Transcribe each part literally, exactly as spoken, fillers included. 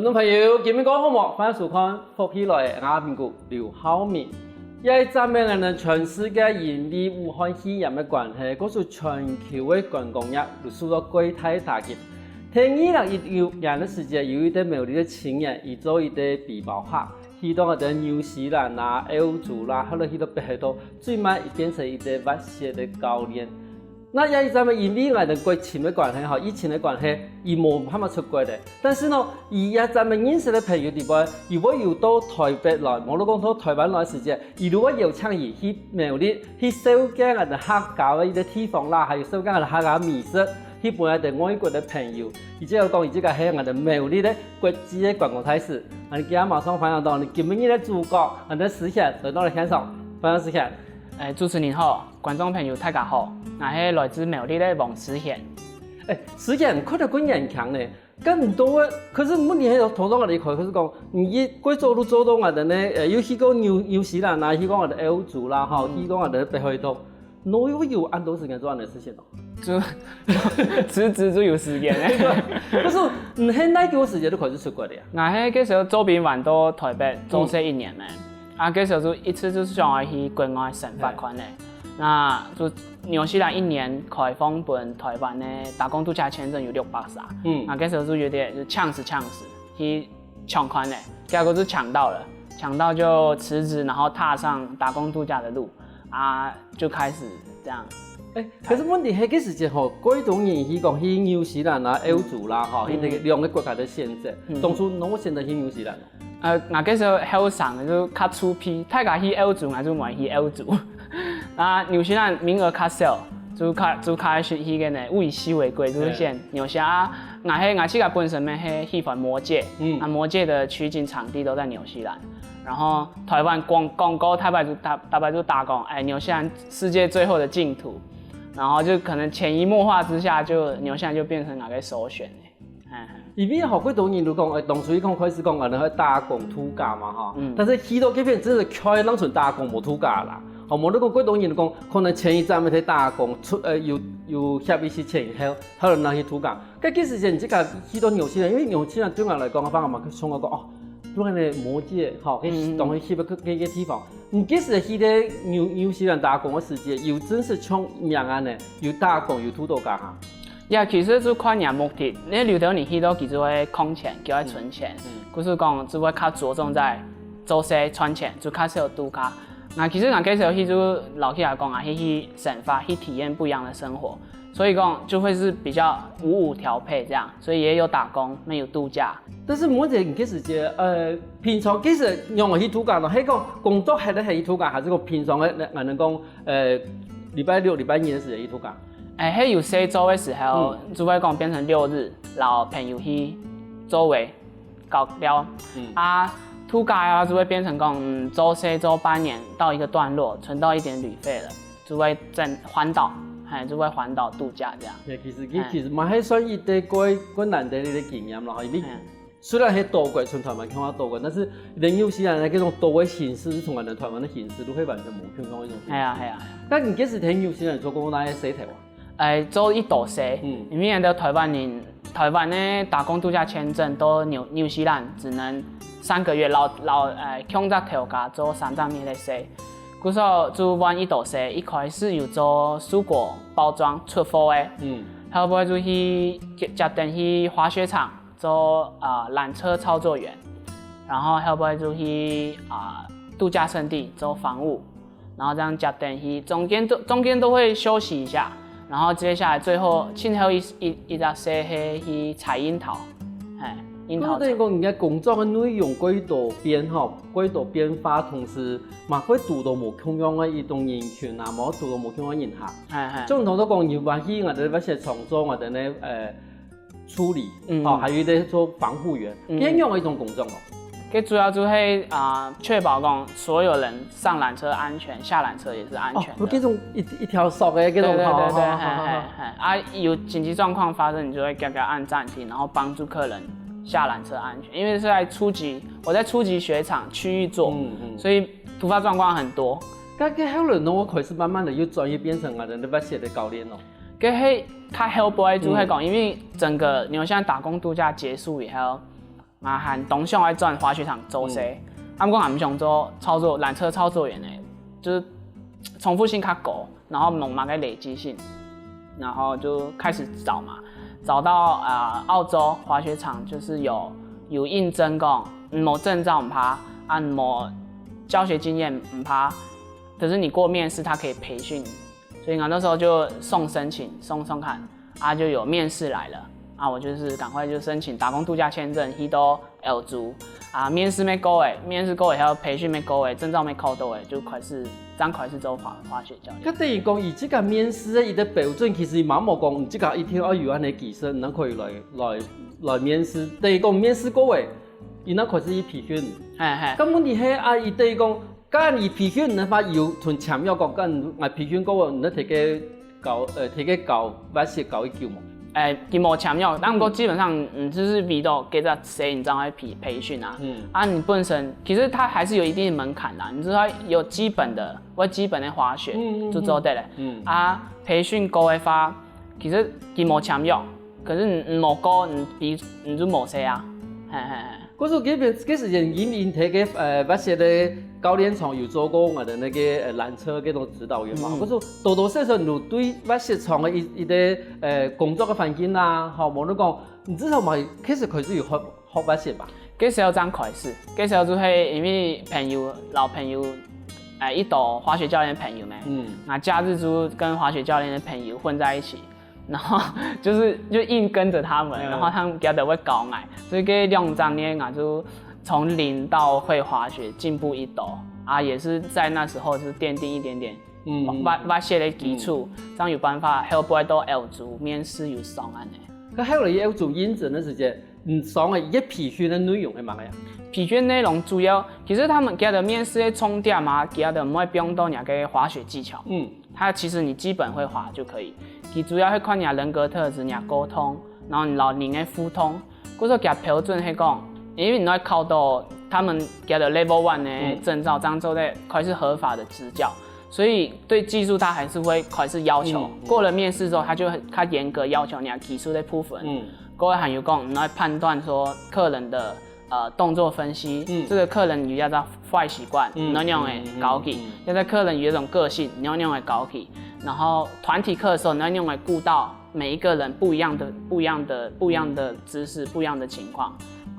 觀眾朋友，今晡日過好無？歡迎收看《福氣來了》，𠊎係評估劉浩明。這一站仔呢，全世界因為武漢肺炎个關係，故所全球个觀光業就受到蓋大打擊。在二零一六年个時節，有一對苗栗个青年，佢做一對背包客，去到𠊎兜紐西蘭啊、歐洲啦，後來去到北海道，最尾佢變成一對滑雪个教練。 那這一站仔因為𠊎兜國情个關係吼，疫情个關係，佢無辦法出國咧。但是呢，佢這站仔認識个朋友裡背，佢會有到台北來，無論講到台灣來个時節，佢就會邀請佢去苗栗，去紹介𠊎兜客家个一個地方啦，還有紹介𠊎兜客家美食，去分𠊎兜外國个朋友。佢就講，佢這個係𠊎兜苗栗个國際个觀光大使。恁樣，今日馬上歡迎到𠊎兜今晡日个主角，𠊎兜思賢來到了現場，歡迎思賢。 誒，主持人好，觀眾朋友大家好，𠊎係來自苗栗个王思賢。誒，思賢看著蓋年輕呢，該毋多个，可是問題係，通常𠊎兜一開始講，你一過早就做到𠊎兜呢，誒，又去過紐紐西蘭啊，去過𠊎兜歐洲啦，吼，去過𠊎兜北海道，哪有有恁多時間做恁樣个事情哦？就辭職就有時間了。可是你係哪久个時間就開始出國了呀？ 𠊎係該時候做兵完到台北做事一年呢，啊該時候就一直就想愛去國外生活看呢。那就紐西蘭一年開放分台灣个打工度假簽證有六百儕，嗯，啊該時候就有點就搶死搶死去搶看呢，結果就搶到了，搶到就辭職，然後踏上打工度假的路，啊就開始這樣。 誒，可是問題係，該時節吼，蓋多人去講去紐西蘭啊、歐洲啦，吼，去該兩個國家个選擇。當初哪會選擇去紐西蘭？呃，𠊎該時候後生，就較粗皮，大家去歐洲，𠊎就無去歐洲。啊紐西蘭名額較少，就較就較少去个呢，物以稀為貴，就係選紐西蘭。啊𠊎係𠊎自家本身乜係喜歡魔戒，嗯，啊魔戒的取景場地都在紐西蘭。 然後台灣廣廣告大擺就大大擺就打講，誒，紐西蘭世界最後的淨土，然後就可能潛移默化之下，就紐西蘭就變成𠊎个首選了。因為吼，蓋多人都講，誒，當初一開始講，可能會打工度假嘛，哈，但是去到該片真係開當成打工無度假啦。吼，無你講蓋多人都講，可能前一站乜在打工，出，誒，有有歇一息前後，後來拿去度假。 該其實你自家去到紐西蘭，因為紐西蘭對𠊎來講，阿爸阿媽想講哦，對𠊎个魔戒，吼，該當去去个个个地方。你其實去到紐紐西蘭打工个時節，有真實像名恁呢，有打工有度到假哈？呀，其實就看你个目的，你有兜人去到佢就會空錢，就會存錢，故所講就會較着重在做事賺錢，就較少度假。那其實𠊎該時候去就老實來講啊，去去生活，去體驗不一樣的生活。 所以講就會是比較五五調配這樣，所以也有打工，也有度假。但是問題，你該時節，呃，平常其實仰會去度假呢？係講工作係咧係去度假，還是講平常个，恁樣講，呃，禮拜六、禮拜日个時節去度假？誒，係有事做个時候，就會講變成六日，摎朋友去周圍搞尞。啊，度假个話就會變成講，嗯，做事做半年到一個段落，存到一點旅費了。 就會整環島，嘿，就會環島度假這樣。其實佢其實嘛還算一個過過難得个經驗咯，因為雖然係島國，像台灣共下島國，但是連紐西蘭个該種島个形式，係同𠊎兜台灣个形式，都會完全無共樣一種形式。係啊係啊。該你該時在紐西蘭做過哪個事頭啊？誒，做一多事，因為𠊎兜台灣人，台灣个打工度假簽證到紐紐西蘭只能三個月，摎摎誒共隻頭家做三隻月个事。 故所就換一多事，一開始有做蔬果包裝出貨个，嗯，後尾就去接接等去滑雪場做啊、呃、纜車操作員，然後後尾就去啊、呃、度假勝地做房務，然後這樣接等去中間都中間都會休息一下，然後接下來最後盡後一一一隻事係去採櫻桃，嘿，櫻桃。等於講，人家工作个內容過多變吼，過多變化，同時 嘛會堵到無共樣个一種人群啊，嘛會堵到無共樣个人客。係係。就同你講，有嘛去𠊎兜滑雪場做𠊎兜个呃處理，吼，還有一個做防護員，恁樣个一種工作哦。最主要就係啊，確保講所有人上纜車安全，下纜車也是安全的。哦，這種一一條索个這種，對對對對，好好好係係係，啊，有緊急狀況發生，你就會嘎嘎按暫停，然後幫助客人下纜車安全，因為是在初級，我在初級雪場區域做，所以突發狀況很多。該該後來呢，𠊎開始慢慢个又轉去變成𠊎兜个滑雪个教練咯。該係較後背就係講，因為整個你看現在打工度假結束以後，啊，還當想愛轉滑雪場做事，啊，毋過𠊎毋想做操作，纜車操作員个，就是重複性較高，然後無麼个累積性，然後就開始找嘛，找到啊、呃澳洲滑雪場就是有有應徵講，嗯，無證照毋怕，啊，無教學經驗毋怕，可是你過面試，他可以培訓你，所以我那時候就送申請，送送看，啊，就有面試來了，啊，我就是趕快就申請打工度假簽證，去到澳洲。啊，面試乜過个，面試過个，還有培訓乜過个，證照乜考到个，就開始正開始做滑滑雪教練。該等於講，佢這个面試个一个標準，其實佢嘛無講，你這个一定愛有恁个技術，你正可以來來來面試。等於講面試過个，佢正開始去培訓。係係。該問題係啊，佢等於講，該你培訓个話，有同簽約講，該𠊎培訓過，你提个 教，呃，提个教，滑雪教一久無？誒，佢無簽約，但毋過基本上，嗯，就是為到該隻事，你正愛培培訓啊。嗯。啊，你本身其實它還是有一定的門檻啦，你就是要有基本的，會基本的滑雪，嗯嗯嗯。就做得了。嗯。啊，培訓過个話，其實佢無簽約，可是你你無過，你比你就無事啊。嘿嘿嘿。 故所該片該時間，因為你个呃滑雪个教練場有做過𠊎个該个呃纜車該種指導員嘛。嗯。故所多多少少你對滑雪場个一一个呃工作个環境啊，吼，無論講你至少嘛開始開始有學學滑雪吧？該時候正開始，該時候就係因為朋友老朋友，哎，一兜滑雪教練朋友咩，嗯。那假日就跟滑雪教練的朋友混在一起， 然後就是就硬跟著他們，嗯。然後他們佢兜會教𠊎，所以該兩三年啊，就從零到會滑雪進步一多啊，也是在那時候就是奠定一點點嗯。滑滑雪的基礎，嗯。這樣有辦法後背到澳洲面試有上恁樣。該後來澳洲應徵个時間，你上个一个培訓个內容係麼个呀？培訓內容主要，其實他們佢兜面試个重點啊，佢兜毋會放到你个滑雪技巧。嗯。 它其實你基本會滑就可以，佢主要會看你个人格特質、你个溝通，然後你摎人个互動。故所佢標準係講，因為你愛考到他們佢个level one个證照，嗯。這樣做得開始合法的執教，所以對技術他還是會開始要求。嗯，嗯。過了面試之後，他就很他嚴格要求你个技術的部分。嗯。過後還有講，你愛判斷說客人的 呃，動作分析，嗯。這個客人有一隻壞習慣，嗯，你愛仰般个教佢，嗯，嗯，嗯。一隻客人有一種個性，你愛仰般个教佢。然後團體課的時候，你愛仰般顧到每一個人不一樣的、不一樣的、不一樣的知識、不一樣的情況。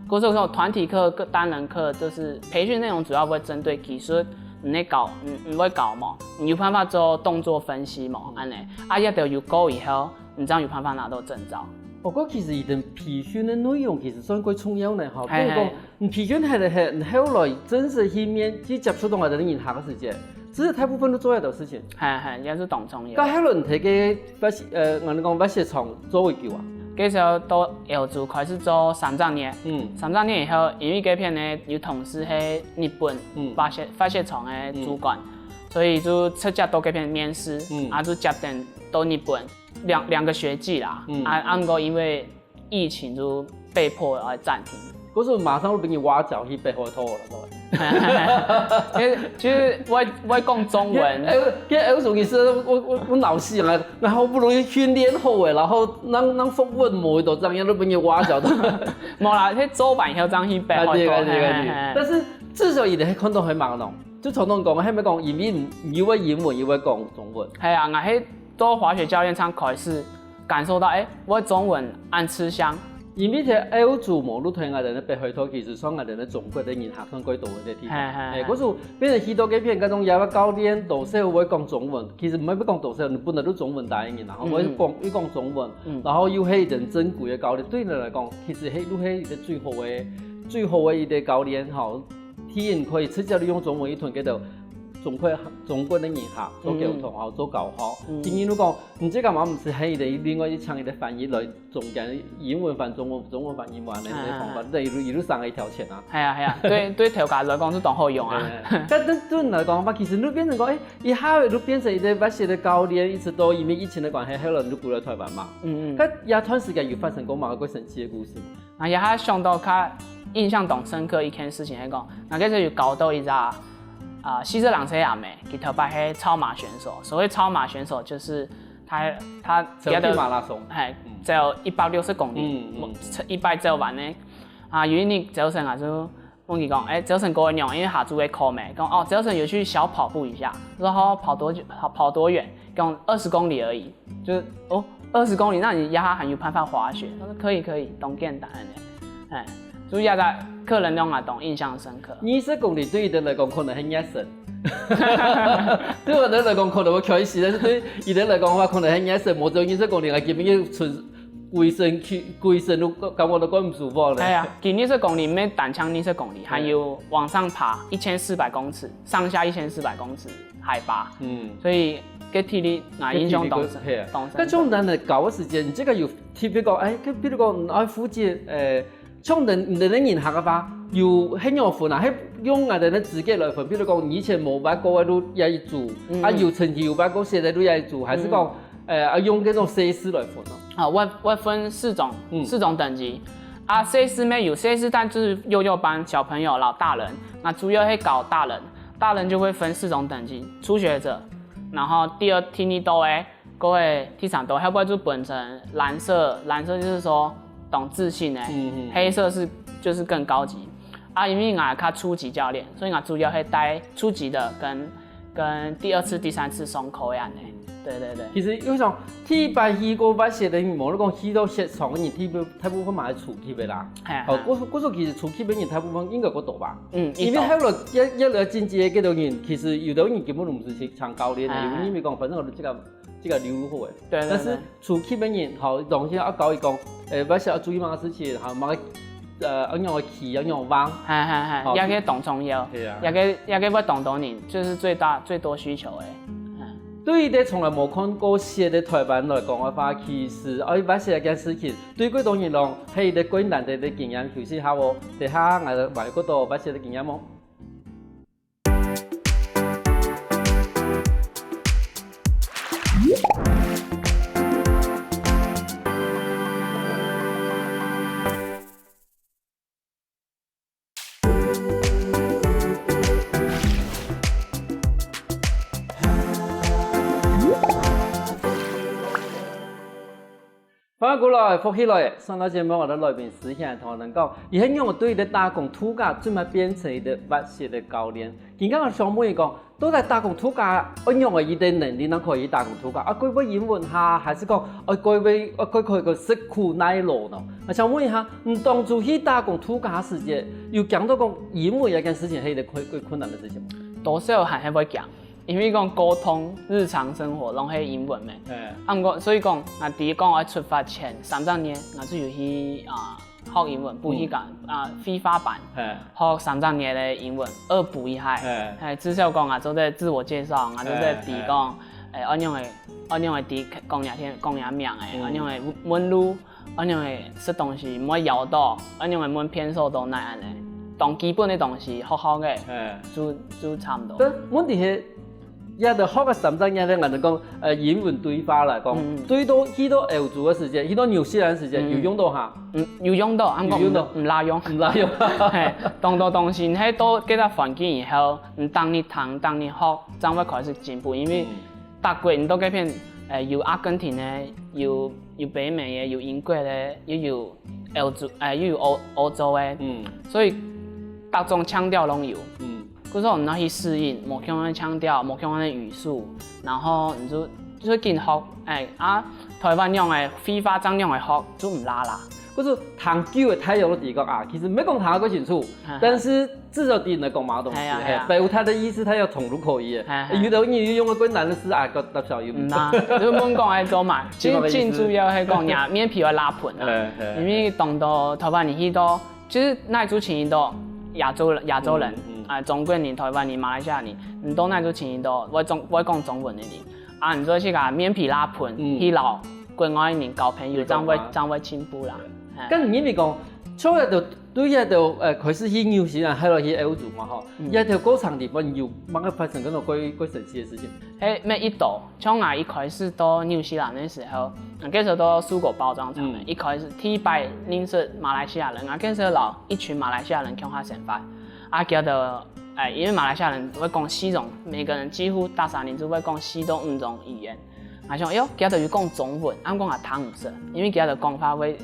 故所講團體課、個單人課，就是培訓內容主要會針對技術，你愛教，你你會教無？你有辦法做動作分析無？恁樣，啊，這兜有過以後， 你正有辦法拿到證照。毋過其實佢等培訓个內容其實算過重要呢，吼。嘿，比如講，嘿。你培訓係係，你後來正式去面去接觸到𠊎兜个人客个時節，其實大部分都做得到事情。嘿，嘿，也係當重要。該後來你在該，呃，𠊎兜講滑雪場做幾久啊？該時候到澳洲開始做三隻月，嗯。三隻月以後，因為該片呢有同事係日本嗯。滑雪、滑雪場个主管，嗯。所以就直接到該片面試，嗯。啊，就接等到日本。 兩兩個學季啦，嗯。啊，啊，毋過因為疫情就被迫要暫停。故所馬上就分人挖角去北海道了，對吧？其實，其實我會講中文。哎，其實有種意思，我我我老實講啊，然後不容易訓練好誒，然後讓讓服務無一到這樣，都分人挖角的。無啦，去做板以後這樣去北海道，啊，對，對，對，對。嘿，嘿，嘿。但是至少佢等還看到還蠻濃，就傳統講，還沒講，因為你又會英文又會講中文。係啊，𠊎係 做滑雪教練正開始感受到，哎，𠊎中文恁吃香。因為在澳洲無論在𠊎兜个北海道，其實算𠊎兜个中國个人客算過多个地方。嘿，嘿，嘿。哎，故所變成去到該片，該種也有教練，多少會講中文，其實毋係講多少，你本來就中文大个人，然後會講，嗯。會講中文，嗯。然後又係一種正規个教練，對你來講，其實係就係一個最好个、最好个一個教練吼。 第一，可以直接利用中文去同佢兜中國、中國个人客做溝通，嗯。吼，做交流。嗯。第二，你講，你這个嘛毋使喊佢兜另外去請一個翻譯來中間，英文翻中文，中文翻英文，恁樣个方法，啊。等於一路、一路省一條錢啊。係啊，係啊，對，對頭家來講係當好用啊。哎，但對、對你來講嘛，其實你變成講，哎，一下就變成一個滑雪个教練，一直到因為疫情个關係，後來你就過來台灣嘛。嗯嗯。該這段時間有發生過麼个過神奇个故事無？ 𠊎這下想到較印象當深刻一件事情係講，𠊎該時有教到一隻，啊，四隻零歲阿妹，佢頭擺係超馬選手。所謂超馬選手，就是他、他走去馬拉松。嘿，嗯。走一百六十公里，嗯，嗯，嗯。一擺走完呢，啊，有一日朝晨啊就問佢講：「哎，朝晨過得仰？」因為下晝个課嘛，講：「哦，朝晨有去小跑步一下。」我說：「好，跑多久？跑跑多遠？」講：「二十公里而已。」就是哦，二十公里，那你這下還有辦法滑雪？他說可以可以，當簡單个。哎，所以這個客人讓我當印象深刻。二十公里對佢等來講可能係熱身，對我等來講可能會開心，但是對佢等來講个話，可能係熱身，無走二十公里，還根本就純歸身去，歸身都感覺都感覺毋舒服咧。哎呀，佢二十公里毋係單淨二十公里，還有往上爬一千四百公尺，上下一千四百公尺海拔，嗯，所以个體力啊，印象當深，係啊。當深刻。該像恁樣搞个時間，你這個有特別講，哎，比如講，愛負責，誒，像恁恁樣人客个話，有係仰分啊？係用恁樣个資格來分，比如講，你以前無滑過个路也一組，啊，有曾經有滑過雪个路也一組，還是講，誒，啊，用這種賽事來分哦？啊，會會分四種，四種等級。啊，賽事咩有賽事，但就是幼幼班小朋友、老大人，那主要係搞大人，大人就會分四種等級，初學者，然後第二、第二度个，各位第三度，後背就分成藍色，藍色就是說懂自信的，黑色是就是更高級。啊，因為𠊎較初級教練，所以𠊎主要會帶初級的跟跟第二次、第三次上課个恁樣。對對對。其實有一種第一擺去過滑雪个人，無論講去到雪場个人，大部大部分嘛係初級个啦。係，哦，故所故所其實初級个人大部分應該較多吧。嗯，因為後來越越來進階个幾多人，其實有的人根本就毋係請教練个，有人因為講反正我這個這個流入好个。對對對。但是初級个人，好，當然愛教佢講，誒，滑雪愛注意麼个事情，好，麼个，呃，愛仰仔去，愛仰仔望。係係係，這個當重要，係啊，這個這個會當多人，這是最大最多需求个。對於這從來無看過雪个台灣來講个話，其實愛滑雪這件事情，對幾多人來講，係一個幾難得个經驗。休息下哦，等下𠊎來問幾多滑雪个經驗哦。 歡迎過來，福氣來！上到節目，𠊎个來賓詩賢同𠊎等講，佢係仰仔對一個打工度假，最尾變成一個滑雪个教練。今日𠊎想問佢講，到底打工度假愛仰仔一個能力，正可以打工度假？啊，愛會英文哈，還係講愛會愛會可以食苦耐勞呢？𠊎想問一下，你當初去打工度假時節，有驚到講英文這件事情係一個困困難个事情無？多少還係會驚。 因為講溝通、日常生活攏係英文咩。啊，毋過所以講，𠊎第一講愛出發前三隻月，𠊎就有去啊學英文，補習班啊，會話班，學三隻月个英文，惡補一下。係，至少講啊，做得自我介紹，啊，做得知講，誒，愛仰仔愛仰仔知講若天講若名誒，愛仰仔問路， 愛仰仔食東西毋會枵著，愛仰仔問便所在哪恁仔。當基本个東西，學校个，就就差毋多。但問題係，這兜學个三隻月个，𠊎等講，呃，英文對話來講，對到去到歐洲个時節，去到紐西蘭个時節，有用著哈？嗯，有用著，毋過有用著。毋罅用。毋罅用。係，當多東西，你係到該隻環境以後，你逐日聽，逐日學，正會開始進步，因為 德國，你到該片，誒，有阿根廷个，有有北美个，有英國个，又有歐洲，誒，又有歐歐洲个，所以逐種腔調攏有。故所你愛去適應，無共樣个腔調，無共樣个語速，然後你就就緊學，誒，啊，台灣用个會話正用个學就毋罅啦。故所聽久个大家都知講啊，其實毋係講聽到過清楚，但是 至少知你講麼个東西，係啊，係啊。係，表達个意思佢有通路可以个。係，係。有兜人又用个困難个字啊，个答小有。嗯啊，就問講愛做麼，最最主要係講若面皮愛罅盆啊，因為當多台灣人去到，其實哪位族群都亞洲亞洲人啊，中國人、台灣人、馬來西亞人，你到哪位族群都會中會講中文个人，啊，你做自家面皮罅盆，去摎國外人交朋友，正會正會進步啦。係。該你認為講，除了就 對這兜，呃，開始去紐西蘭，還有去歐洲嘛吼，這兜過程裡背有麼个發生過過過神奇个事情？係，每一度，像𠊎一開始到紐西蘭个時候，𠊎該時候到樹果包裝廠个，一開始第一擺認識馬來西亞人，𠊎該時候摎一群馬來西亞人共下生活。啊，佢兜，誒，因為馬來西亞人會講四種，每個人幾乎大三人就會講四到五種語言。𠊎想，哎喲，佢兜有講中文，啊，毋過𠊎聽毋識，因為佢兜講話會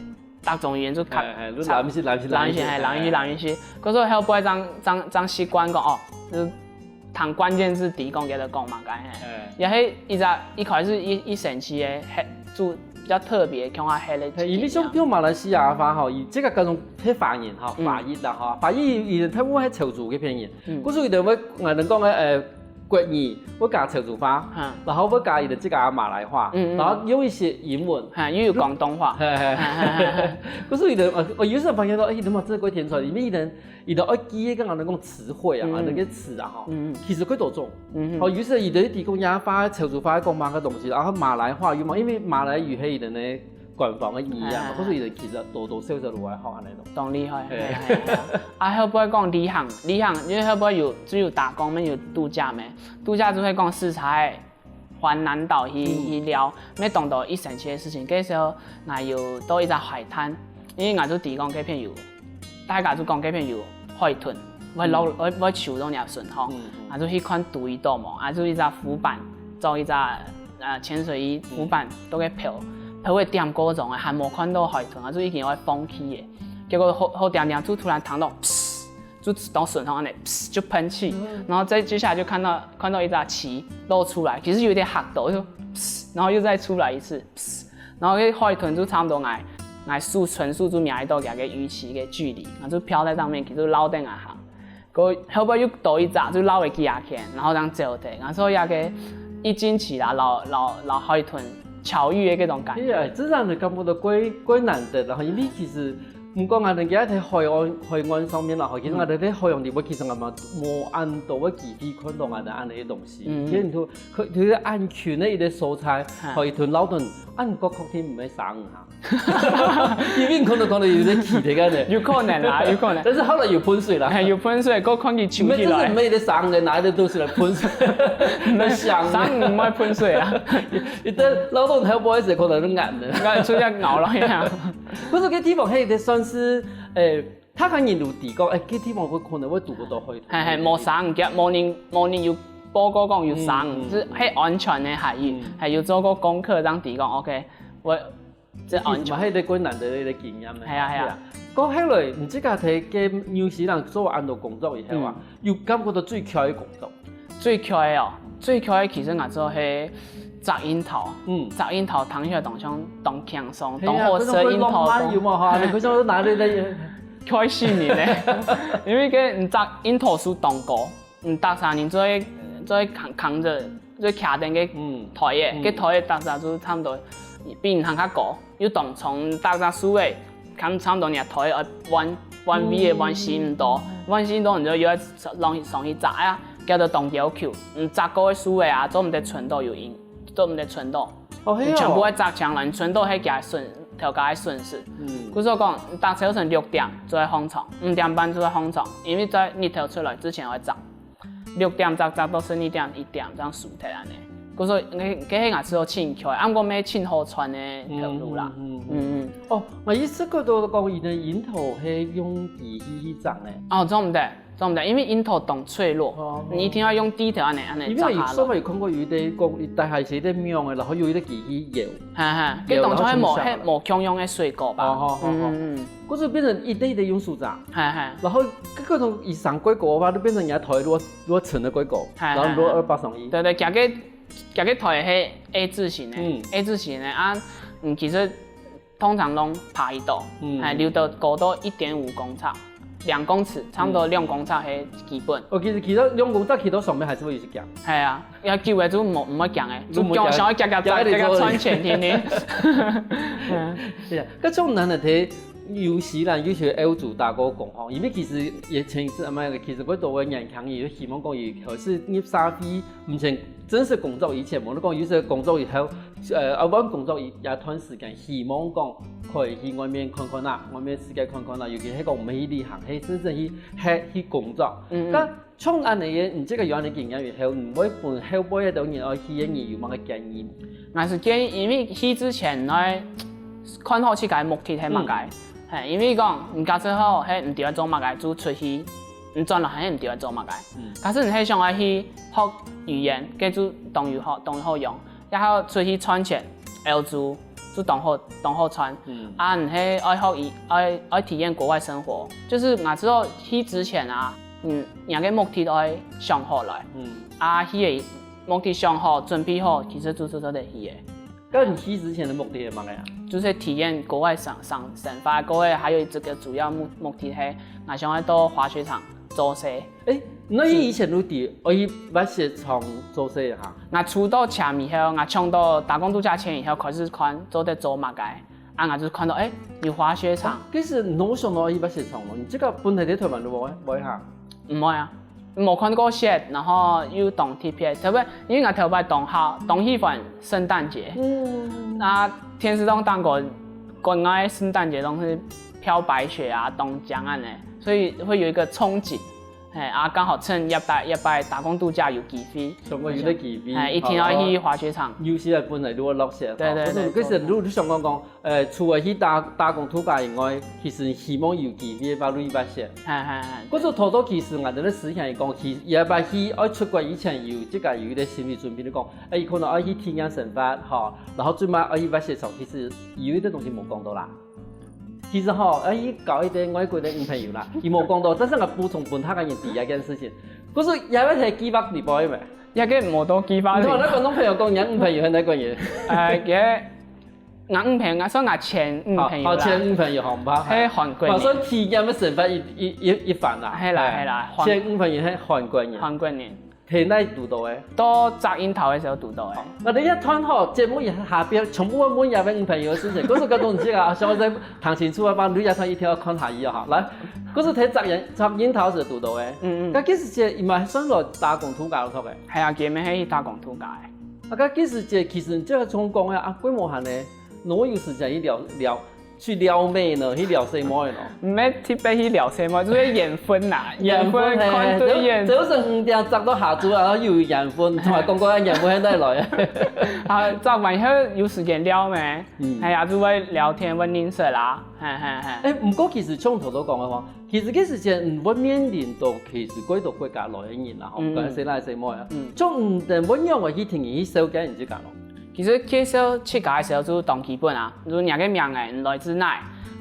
逐種語言就較，係，係，就濫去，濫去，濫去，係，濫去，濫去。故所後背正，正，正習慣講，哦，就聽關鍵字知講佢在講麼个，係。係。也係一隻，一開始一，一生趣个，係，就比較特別，像下歇个經驗。係，因為像，像馬來西亞話吼，佢這個各種係華人吼，嗯。華語啦吼，華語佢大部分係潮州个片人，嗯。故所佢等會，𠊎等講个，呃，國語，會加潮州話，哈。然後會加佢等自家馬來話，嗯，嗯。然後用一些英文。哈，又有廣東話。係，係。哈，哈，哈，哈。故所佢等，呃，𠊎有時候發現到，哎，佢等嘛真的過天才，因為佢等，佢等愛記个，剛剛講詞彙啊，嗯。那個詞啊，吼，嗯。其實幾多種。嗯。哦，有時候佢等提供亞話、潮州話講麼个東西，然後馬來話有嘛，因為馬來語係佢等个官方个語言嘛，哎。故所佢等其實多多少少都會學恁樣咯。當厲害，係。係，係，係。啊，後背講旅行，旅行，因為後背有，就有打工，乜有度假咩？度假就會講出差，環南島去，嗯。去尞，乜當多一生趣个事情。該時候，𠊎有到一隻海灘，因為𠊎就知講該片有，大家就講該片有海豚，會落，嗯。會，會泅到若船吼，嗯，嗯。啊，就去看對到無，啊，就一隻浮板，做一隻，呃，潛水衣浮板，嗯。在該漂，漂一點過鐘啊，還無看到海豚啊，就已經會放棄个。結果好，好恬恬，就突然聽到，噗，就當順風恁樣，噗，就噴氣，嗯。然後再接下來就看到，看到一隻鰭露出來，其實有點嚇到，就，噗，然後又再出來一次，噗，然後該海豚就差不多𠊎，𠊎手，伸手就摸得到佢个魚鰭个距離，然後就漂在上面，其實就落等𠊎行。 過後背又多一隻，就落个幾下圈，然後正走忒。啊，所以該个一驚奇啦，摎，摎，摎海豚巧遇个該種感覺。哎呀，這樣的感覺都怪，怪難得啦，因為其實，毋過𠊎等今日在海岸，海岸上面啦，吼，其實𠊎等在海洋裡背，其實𠊎嘛無恁多个機會看到𠊎等恁樣个東西。嗯。其實你說，可，就是恁近个一個所在，哈。海豚、老豚，恁个確定毋會生哈。 因為可能，可能有點起的感覺。有可能啦，有可能。但是後來有噴水啦。嘿，有噴水，過看佢泅起來。毋係，這是毋係一個生的，拿一個東西來噴水，來想。生毋會噴水啊。一等老動頭不好意思，可能就硬的。應該出現咬了呀。不是，該地方還有一個算是，誒，他跟你有提過，誒，該地方會可能會堵不到海豚。嘿，嘿，無生，無人，無人有報告講有生，嗯，嗯，係安全个海域，嗯。還有做過功課，這樣提供，OK，我 這安全。嘛，係一個困難个一個經驗呢。係啊，係啊。係啊。過後來，你自家在該紐西蘭做恁多工作以後啊，嗯。有感覺到最𤸁个工作？最𤸁个哦，最𤸁个其實𠊎做係摘櫻桃，嗯。摘櫻桃聽起來當像當輕鬆，係啊，當好食櫻桃，該種浪漫有無哈？當你可以說哪裡來？開心呢，因為該你摘櫻桃樹當高， 嗯，逐儕人做，做扛，扛著，做擎等个，嗯。台仔，嗯。該台仔逐儕就差毋多比人還較高，又當長，逐隻樹仔，差，差毋多若台仔愛彎，彎位个彎四五度，彎四五度你就又愛上去，上去摘啊，叫做當要求。嗯，摘過个樹仔啊，做毋得伸到有影，做毋得伸到。哦，係哦。全部愛摘淨來，你伸到係佢个損，頭家个損失。嗯。故所講，逐朝晨六點就愛䟘床，五點半就愛䟘床，因為在日頭出來之前愛摘。 六點摘，摘到十二點、一點，這樣收忒恁呢。故所，該，該係𠊎試著盡𤸁，啊，毋過乜盡好賺个頭路啦。嗯，嗯，嗯，嗯。嗯，嗯。哦，𠊎意思講到講，佢个櫻桃係用機器去摘呢。哦，做毋得，做毋得，因為櫻桃當脆弱，哦。你一定愛用指頭恁呢，恁呢摘下來。因為有時候有看過有一個講，佢大概係一個苗仔，然後有一個機器搖。哈哈，搖，該當初係無，然後全部摘下來。係無共樣个水果吧？哦，好，好，好。嗯，嗯，嗯。 故所變成一粒一粒用手摘。嘿，嘿。然後，該，該種佢生過高个話，就變成人家頭如果，如果沉个過高，嘿，然後如果二八上一。嘿，嘿。對，對，佢个，佢个頭係A字形个，嗯。A字形个啊，嗯，其實通常攏爬一到，嗯。嘿，溜到高到一點五公尺，兩公尺，差不多兩公尺係基本。嗯。哦，其實起到兩公尺，起到上面還是會有一點。嘿啊，要久个就無，毋會驚个，就毋會驚。就驚想要遽遽摘，遽遽賺錢，天天。嗯。對啊，該種難得題 尤其啦，尤其歐洲打過工吼，因為其實也前一陣啊，其實幾多个年輕人都希望講，佢開始入社會，毋曾正式工作以前，無論講有些工作以後，呃，啊，換工作一，一段時間，希望講可以去外面看看啊，外面世界看看啊，尤其係講毋係去旅行，係真正去，係去工作。嗯，嗯。該 像恁呢个，你這個有恁呢經驗以後，你會分後輩个人愛去个人有麼个建議？𠊎係建議，因為去之前愛看好自家个目的係麼个。嗯。嘿，因為講，你假設好，係毋知愛做麼个，就出去，你轉來還係毋知愛做麼个。嗯。假設你係想愛去學語言，該就當有好，當有好用。然後出去賺錢，歐洲，就當好當好賺。啊，你係愛學語愛愛體驗國外生活，就是𠊎知道去之前啊，嗯，你个目的愛想好來。啊，去个目的想好，準備好，其實就就做得去个。該你去之前个目的係麼个啊？就是體驗國外生生生活，國外還有一個主要目目的係，𠊎想愛到滑雪場做事。 誒，你以前就知愛去滑雪場做事哈？𠊎出到錢以後，𠊎搶到打工度假錢以後，開始看做得做麼个，啊，𠊎就看到，誒，有滑雪場。其實你想到去滑雪場咯，你這個本來在台灣都無無哈？毋會啊，無看過雪，然後又當特別，特別因為𠊎頭擺當好當喜歡聖誕節，嗯，啊，電視上當過國外聖誕節都係飄白雪啊，當靚恁呢，所以會有一個衝擊。 嘿，啊，剛好趁這擺這擺打工度假有機會，想講有這機會，嘿，一定愛去滑雪場。尤其係本來就落雪，對對對，可是你你想講講，呃，除了去打打工度假以外，其實希望有機會把路滑雪。嘿嘿嘿。可是頭頭其實𠊎等个思想係講，其實也把去愛出國以前有這個有一個心理準備，就講，哎，可能愛去體驗生活，吼，然後最尾愛去滑雪場，其實有一個東西無講到啦。 其實吼，愛去交一個外國个女朋友啦，佢無講到，但是𠊎補充分大家人知一件事情，可是也愛提計劃你不會咩？也个無多計劃。你同那觀眾朋友講，你女朋友係哪個人？呃，个，𠊎女朋友，𠊎算𠊎前女朋友啦。好，前女朋友好吧？係韓國人。好，算體驗个生活一一一一番啦。係啦係啦，前女朋友係韓國人。韓國人。 係哪堵到个？到摘櫻桃个時候堵到个。𠊎等這段吼，節目一下邊全部會問這位女朋友个事情，可是摎你這個啊，想愛再談清楚啊，幫你這段一定愛看下去啊哈。來，可是在摘櫻摘櫻桃時堵到个。嗯嗯。該其實這佢嘛算來打工度假个。係啊，佢嘛係打工度假个。啊，該其實這其實這个總講个啊，規模還呢，哪有時間去尞尞 去撩妹呢，去撩細妹呢？毋係特別去撩細妹，就係緣分啦，緣分看對眼。就就係五點摘到下晝，然後又有緣分，從來講過緣分係哪來个？啊，摘完以後有時間尞咩？嗯，係啊，就會聊天，會認識啦，嘿嘿嘿。誒，毋過其實像頭頭講个話，其實該時間，嗯，會面臨到其實幾多國家來个人啦，吼，嗯，嗯，毋管係男係妹啊，嗯，像你等會仰般去同佢去紹介你自家咯？ 其實介紹自家个時候就當基本啊，就你个名仔，你來自哪，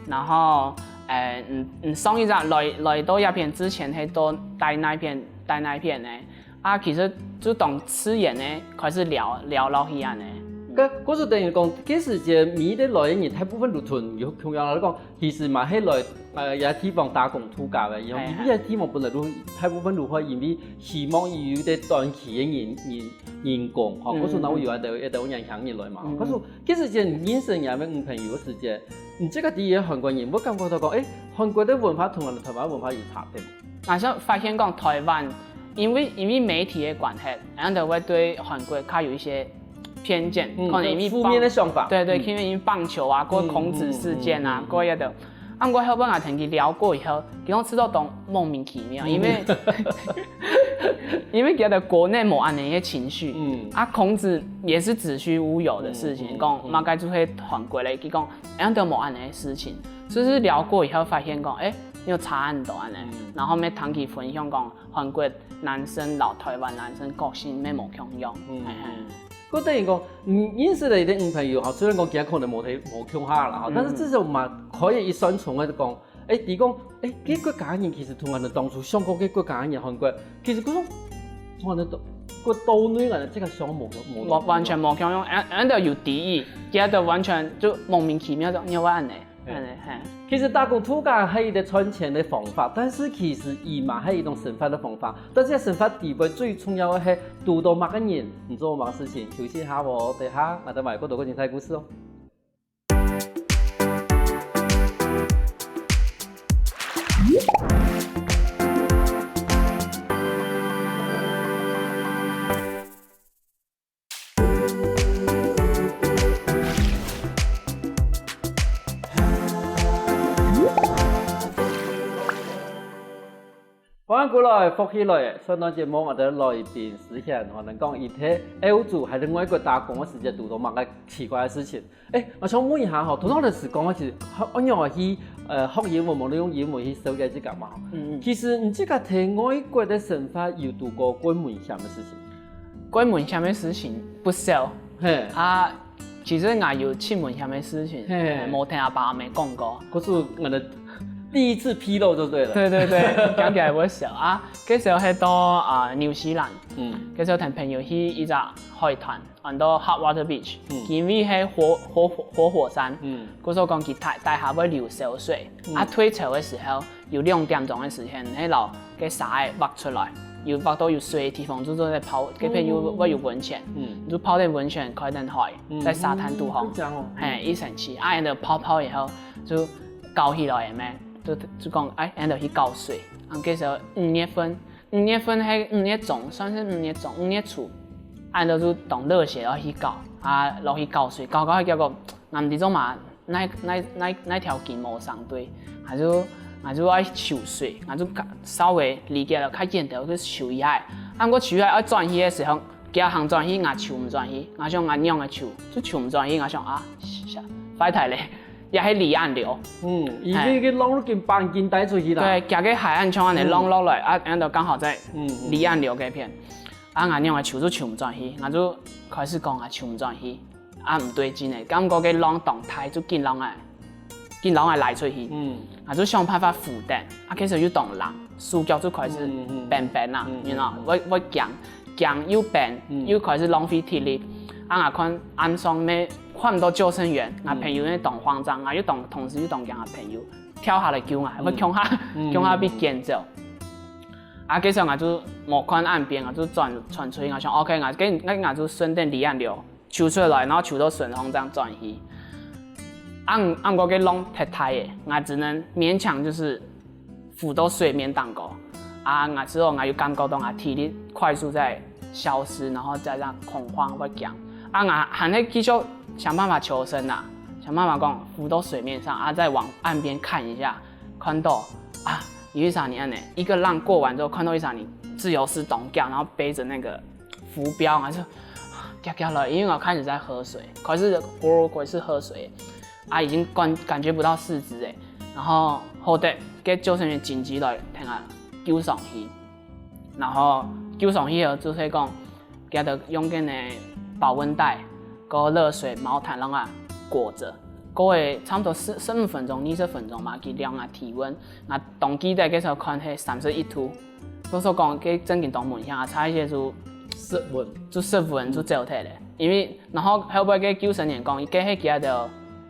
然後，誒，你你上一站來來到這片之前係到在哪片在哪片呢？啊，其實就當自然个開始聊聊落去恁呢。該，該就等於講，該時節每一個來个人，大部分都同有共樣來講， 其實嘛係來，呃，這地方打工度假个，因為這地方本來都大部分都會因為希望有一個短期个人人人工，吼，嗯，故所哪會有一兜一兜年輕人來嘛。嗯，故所其實認識你个女朋友个時節，你這個第一個韓國人，會感覺到講，誒，韓國个文化同𠊎等台灣文化有差別。𠊎想發現講台灣，因為因為媒體个關係，然後就會對韓國較有一些 偏見，嗯，可能因為棒負面个想法。對對，嗯，因為因為棒球啊，過孔子事件啊，嗯嗯嗯嗯，過一个。啊，毋過後尾𠊎同佢聊過以後，佢講試著當莫名其妙，因為因為佢个國內無恁樣个情緒，嗯，啊，孔子也是子虛烏有的事情，嗯嗯，講麼个就係韓國个，佢講恁樣都無恁樣个事情，所以係聊過以後發現講，誒，有差很多恁樣，嗯，然後乜同佢分享講，韓國男生摎台灣男生個性乜無共樣，嗯，嘿嘿。嗯。 該等於講，嗯，認識了一個女朋友吼，雖然講佢可能無在無共下啦吼，嗯，但是至少嘛可以一算出來講，誒，佢講，誒，該國家人其實同𠊎等當初想過該國家人韓國，其實佢講，同𠊎等都，該島內人這個想法無無完完全無共樣，俺俺兜有敵意，佢兜完全就莫名其妙就，你會恁樣。 係，係。其實打工度假係一個賺錢个方法，但是其實佢嘛係一種生活个方法。但是生活底背最重要个係堵到麼个人，你做麼个事情，休息下哦，等下𠊎等還有過多个精彩故事哦。 歡迎過來，福氣來了！上段節目𠊎兜來賓詩賢，𠊎等講佢在歐洲還在外國打工个時節堵到麼个奇怪个事情。誒，𠊎想問一下吼，頭頭老師講个係，仰般去，呃，學英文，無論用英文去紹介自家嘛吼。嗯嗯。其實你自家在外國个生活有堵過幾危險个事情？ 幾危險个事情不少。嘿。啊，其實𠊎有盡危險个事情，嘿。無聽阿爸阿姆講過。可是我的第一次披露就對了。對對對，講起來會笑啊。該時候係到啊紐西蘭，嗯該時候同朋友去一隻海灘，安到Hot Water Beach，嗯因為係活活活火山，嗯故所講佢底底下會流燒水，啊退潮个時候有兩點鐘个時間，該摎該沙仔挖出來，有挖到有水个地方，就做得泡，該片有會有溫泉，嗯你就泡在溫泉，開燈海，嗯在沙灘肚項嗯，這樣哦嘿，一星期，啊，然後泡泡以後就搞起來个咩，就就講，哎，然後去搞水，啊，該時候五月份，五月份還五月中，算是五月中，五月初，啊，然後就當熱血，然後去搞，啊，落去搞水，搞搞結果，𠊎毋知做麼，那那那那條筋無生對，還就還就愛泅水，還就較稍微理解了，較簡單，就泅一下，啊，毋過泅一下愛轉去个時候，佢行轉去，𠊎泅毋轉去，𠊎想𠊎仰个泅，就泅毋轉去，𠊎想啊，壞忒咧。 也係離岸流。嗯，已經个浪已經半斤帶出去啦。對，佢个海岸像恁樣浪落來，啊，然後剛好在嗯，嗯離岸流該片，啊，𠊎仰个泅就泅毋轉去，𠊎就開始講啊泅毋轉去，啊，毋對勁个，感覺个浪當大，就緊浪仔，緊浪仔拉出去，嗯，𠊎就想辦法扶等，啊，其實又當冷，手腳就開始嗯嗯冰冰啦嗯，you know，會會驚，驚又冰，嗯又開始浪費體力，啊，𠊎看岸上咩看毋到救生員，𠊎朋友呢當慌張，𠊎又當同時又當驚𠊎朋友。 跳下來救𠊎，會共下共下被撿走。啊，該時候𠊎就無看岸邊，𠊎就轉轉出去，𠊎想OK，𠊎該該𠊎就順等離岸流泅出來，然後泅到順風正轉去。啊毋啊毋過該浪忒大了，𠊎只能勉強就是浮到水面頂高。啊，𠊎之後𠊎又感覺到𠊎體力快速在消失，然後加上恐慌會驚。啊，𠊎還係繼續想辦法求生啊，想辦法講浮到水面上啊，再往岸邊看一下，看到啊，有一儕人恁樣，一個浪過完之後，看到一儕人自由式當強，然後背著那個浮標，還是夾夾了，因為我開始在喝水，可是我我是喝水，啊，已經感感覺不到四肢哎，然後後來該救生員緊急來，聽啊，救上去。 然後救上去了，就係講，佢就用該个保溫袋、个熱水、毛毯讓佢裹著，過了差不多十十五分鐘、二十分鐘嘛，佢量啊體溫，啊當記得該時候看係三十一度，所以講該正經當危險啊，差一些就失溫。就失溫就走忒了，因為然後後尾个救生員講，該係佢就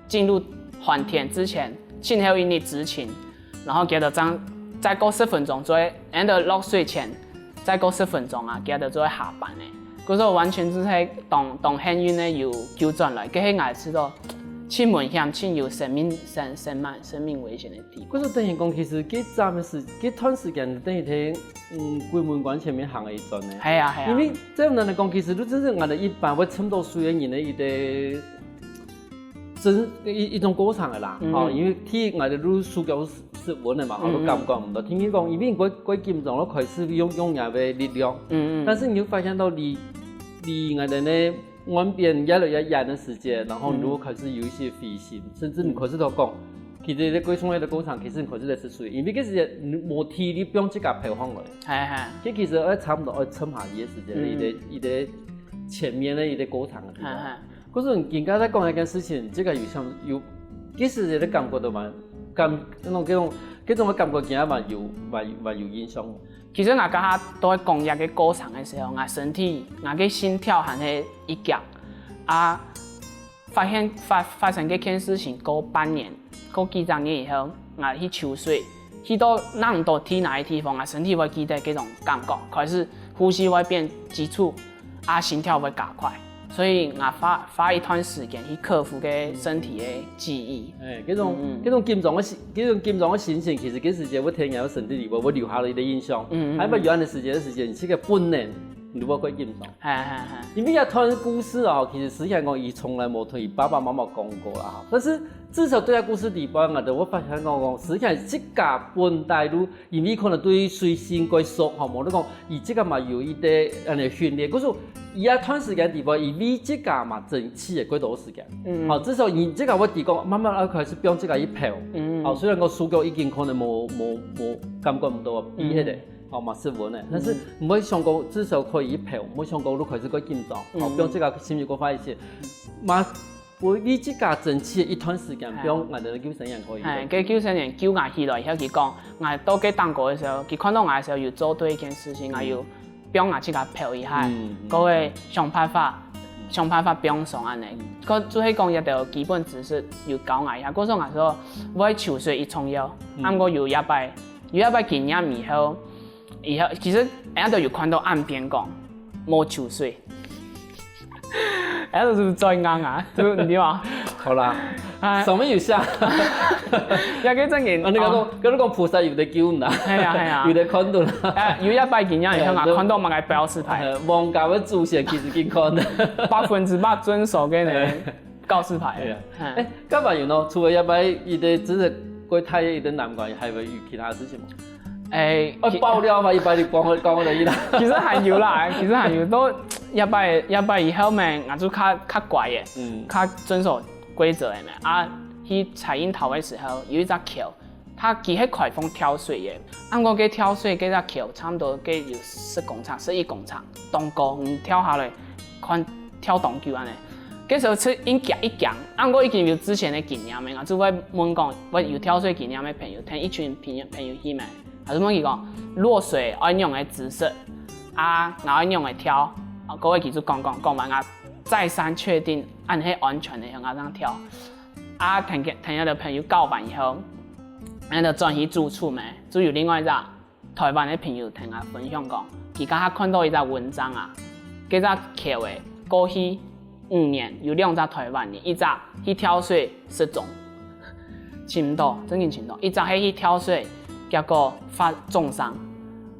進入寒天之前，最後一日執勤。 然後佢就正再過十分鐘就會，and落水前再過十分鐘啊，佢就就會下班了。故所完全就係當當幸運个有救轉來，該係𠊎試著盡危險、盡有生命生生命生命危險个地方。可是等於講，其實該站个時，該段時間等於在嗯鬼門關前面行了一轉呢。係啊係啊，因為這樣來講，其實就真正𠊎兜一般會沉到水个人个一個真一一種過程个啦。嗯吼，因為第一𠊎兜就手腳失溫个嘛，吼，嗯都感覺毋到。第二講，因為過過緊張，就開始用用若个力量，嗯嗯，但是你會發現到離離𠊎兜呢岸邊越來越遠个時節，然後你就開始有一些灰心，甚至你開始都講，其實在過程个過程，其實你開始在失水，因為該時節你無體力放自家浮上來，係係，這其實愛差不多愛沉下去个時間，嗯一個一個前面个一個過程个地方。係係。 可是你今仔日講一件事情，這個有像有，其實也感覺到蠻感那種這種這種个感覺，今仔蠻有蠻有蠻有印象。其實𠊎剛剛在講這個過程个時候，𠊎身體，𠊎个心跳還係一遽啊。發現發發生這件事情過半年，過幾隻月以後，𠊎去泅水，去到哪毋知去哪個地方，𠊎身體會記得這種感覺，開始呼吸會變急促，啊，心跳會加快。 所以𠊎花花一段時間去克服該身體个記憶。哎，這種嗯嗯這種緊張个心，這種緊張个心情，其實這時節會天然个身體裡背會留下了一個印象。嗯嗯嗯還有有恁个時間个時間，你這個本能，你會過緊張。係係係，因為這段故事啊，其實實際上講，佢從來無同佢爸爸媽媽講過啦。但是至少對這故事裡背，𠊎就會發現講講，實際上自家本來就 因為可能對水性過熟，吼，無你講，佢這個嘛有一個恁樣訓練，可是佢這段時間裡背，因為這個嘛爭取个過多時間，嗯好，至少你這個會提供慢慢啊開始放這個去漂，嗯好，雖然講手腳已經可能無無無感覺毋到啊，比迄個，好嘛，失溫个，但是毋會想講至少可以去漂，毋會想講你開始過緊張，好，嗯放這個心情過快一些，嘛。為，為自家爭取一段時間，係。放𠊎兜个救生員可以。哎，該救生員救𠊎起來以後，佢講，𠊎到該頂高个時候，佢看到𠊎个時候有做對一件事情，𠊎有幫𠊎自家漂一下，嗯嗯過後想辦法，想辦法放鬆恁呢。該就係講一兜基本知識有教𠊎一下，故所𠊎說，會泅水一重要，毋過有一擺，有一擺經驗以後，以後其實人家都有看到岸邊講，莫泅水。哎，這是不是最硬啊？就你知嗎？好啦，哎，上面有下。也可以正經。啊，你講哦講，跟你講菩薩有得救啦，係啊係啊有得看到啦。哎，有一擺經驗以後啊，哎，看到麼个標示牌，呃，王家个祖先其實緊看的。百分之百遵守个呢告示牌。對啊。嗯哎，幹嘛有呢？除了一擺，一個真的過大一個難關，還有有其他事情嗎？哎，哦，爆料嘛，一般你講講而已啦。其實還有啦，其實還有，都一擺一擺以後咩，𠊎就較較乖耶，嗯較遵守規則个咩。啊，去採櫻桃个時候，有一隻橋，佢佢係開放跳水个，毋過佢跳水該隻橋差不多佢有十公尺、十一公尺，當高，你跳下來，看跳當久恁呢。該時候係緊驚一驚，毋過已經有之前个經驗个，就會問講，會有跳水經驗个朋友，聽一群朋友朋友去咩？ 還係問佢講，落水愛仰个姿勢，啊，𠊎愛仰个跳，啊，各位記住講講講完啊，再三確定恁係安全个，𠊎正跳。啊，同佢同佢个朋友教完以後，𠊎就轉去住處咩，就有另外一隻台灣个朋友同𠊎分享講，佢剛剛看到一隻文章啊，該隻橋个過去五年有兩隻台灣人，一隻去跳水失蹤，尋毋到，真正尋毋到，一隻係去跳水，結果發重傷，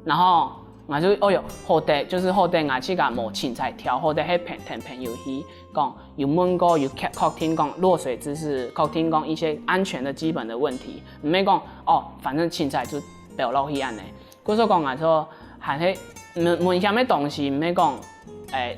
然後𠊎就，哎喲，好得，就是好得𠊎自家無凊彩跳，好得係朋同朋友去講，有問過，有確確定講落水知識，確定講一些安全的基本的問題，毋係講哦，反正凊彩就掉落去恁呢。故所講啊，說還係危危險个東西，毋係講，誒，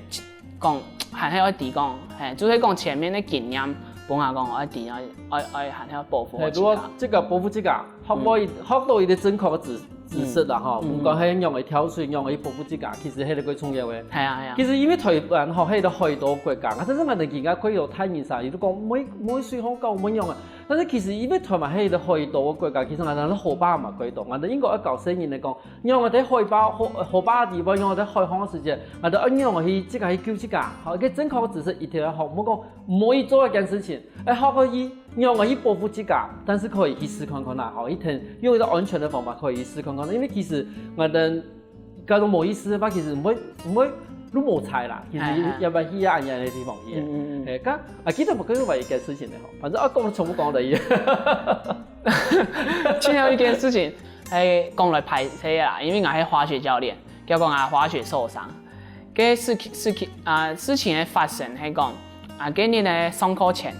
講還係愛知講，嘿，就係講前面个經驗，本來講愛知，愛愛愛還係要保護好嘿，自家。如果這個保護自家，學到一學到一個正確个知知識啦吼，嗯毋管係仰仔跳水，仰仔保護自家，其實係一個重要个。係啊係啊其，實因為台灣吼係一個海島國家，啊，但是𠊎等今下可以有探險啥，如果講每每水好高，每樣啊，但是其實因為台灣係一個海島个國家，其實𠊎等河壩嘛幾多，𠊎等應該愛教細人來講，仰仔在海壩河河壩地方，仰仔在海岸个時節，𠊎等愛仰仔去自家去救自家，吼，一個正確个知識一定要學，毋好講毋可以做一件事情，愛學可以仰仔去保護自家，但是可以去試看看啦，吼，一定用一個安全个方法可以去試看看，因為其實𠊎等 該種無意思个話，其實毋會毋會路無彩啦，其實也會去啊，恁樣个地方去。嗯嗯嗯誒，該啊，記得無？跟另外一件事情个吼，反正啊，講重複講个。最後一件事情，係講來歹勢啦，因為𠊎係滑雪教練，結果𠊎滑雪受傷。該事情事情啊，事情个發生係講啊，該日呢上課前，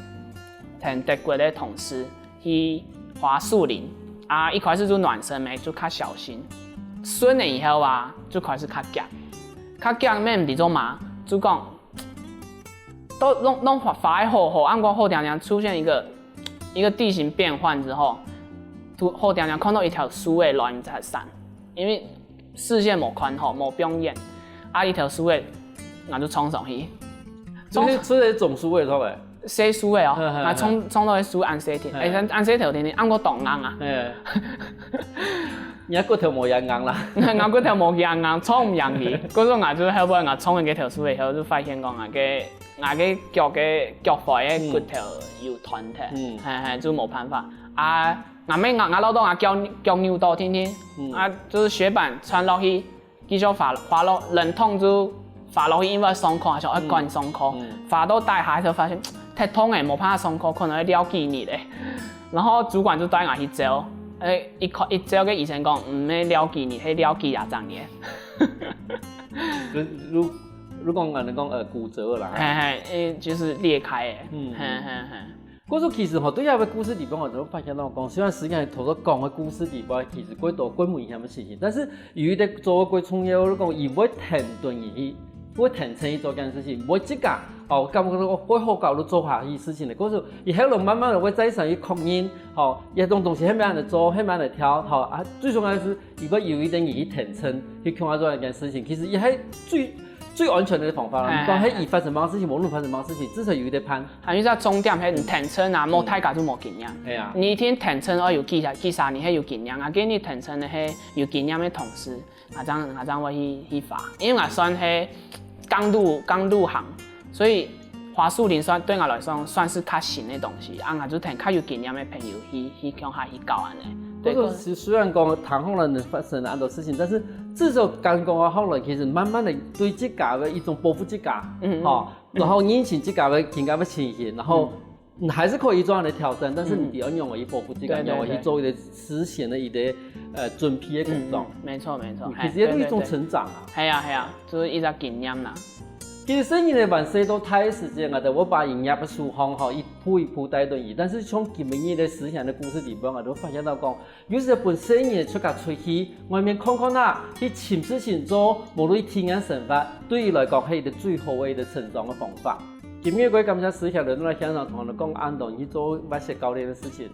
同德國个同事 去滑樹林。啊，一開始就暖身咩，就較小心。順了以後啊，就開始較遽，較遽咩毋知做麼，就講，都弄弄滑滑个好好，啊毋過好恬恬出現一個一個地形變換之後，突好恬恬看到一條樹仔來毋知閃，因為視線無看好，無放遠，啊一條樹仔，𠊎就衝上去，就是就是種樹仔，對不對？細樹仔哦，嘿嘿嘿啊衝衝到樹恁細條，嘿哎，恁恁細條條，啊毋過當硬啊。哎，你个骨頭無恁硬啦。𠊎骨頭無恁硬，衝毋贏佢。故所𠊎就後尾𠊎衝完該條樹以後，就發現講𠊎个𠊎个腳个腳踝个骨頭有斷忒，嗯係係，就無辦法。啊，𠊎乜𠊎𠊎恅到𠊎腳腳扭到定定，嗯啊，就是雪板穿落去，繼續滑滑落，忍痛就滑落去，因為上課，想愛趕上課，嗯滑到底下就發現忒痛誒，無辦法上課，可能愛尞幾日誒。然後主管就帶𠊎去照，誒，一看一照个醫生講，毋係尞幾日，係尞幾廿隻月。如如如果𠊎等講呃骨折啦，嘿嘿，誒，就是裂開誒，嗯嘿嘿嘿。故所其實吼，對這個故事裡背，𠊎就發現到講，雖然時間頭先講个故事裡背，其實幾多幾危險个事情，但是有一個做个幾重要，你講佢會停頓入去，會停頓去做件事情，毋會自家哦感覺到會好搞就做下去事情个。故所佢後來慢慢个會再三去確認，吼，這種東西係毋係恁樣做，係毋係恁樣跳，吼啊，最重要个係，佢會有一點入去停頓，去看下做一件事情。其實佢係最最安全个方法啦。哎，你講，哎，係發生麼个事情，無論發生麼个事情，至少有一個伴。還有一個重點，係你跈等啊，無大家就無經驗。哎呀。你一定跈等愛有幾下、幾下年，係有經驗啊，跟你跈等个係有經驗个同事，啊，這樣，啊，這樣會去，去發。因為𠊎算係剛入，剛入行，所以花樹林算，對𠊎來說算是較新个東西，啊，𠊎就跈較有經驗个朋友去，去共下去搞恁樣。對，不過，雖然講談好了能發生恁多事情，但是至少感覺好了，其實慢慢的對自家个一種保護自家，嗯，嗯，吼，嗯。然後認清自家个情感个情形，然後，嗯，還是可以做恁樣个挑戰，但是你，嗯，嗯，愛用來去保護自家，對，對，用來去做一個思想个一個，對，呃，準備个工作。嗯，嗯，沒錯，沒錯，嗯，其實也是一種成長啊。嘿，對，對，對。係啊，係啊，就係一個經驗啦。其實細人仔還細到大个時節，𠊎兜會把人壓个手項吼，一步一步帶等佢。但是像今晡日个思想个故事裡背，𠊎兜發現到講， 有時分細人仔出家出去，外面看看啊，去尋事情做，無論體驗生活，對佢來講係一個最好个一個成長个方法。今日个感謝思想來到現場，同𠊎兜講恁多去做滑雪教練个事情。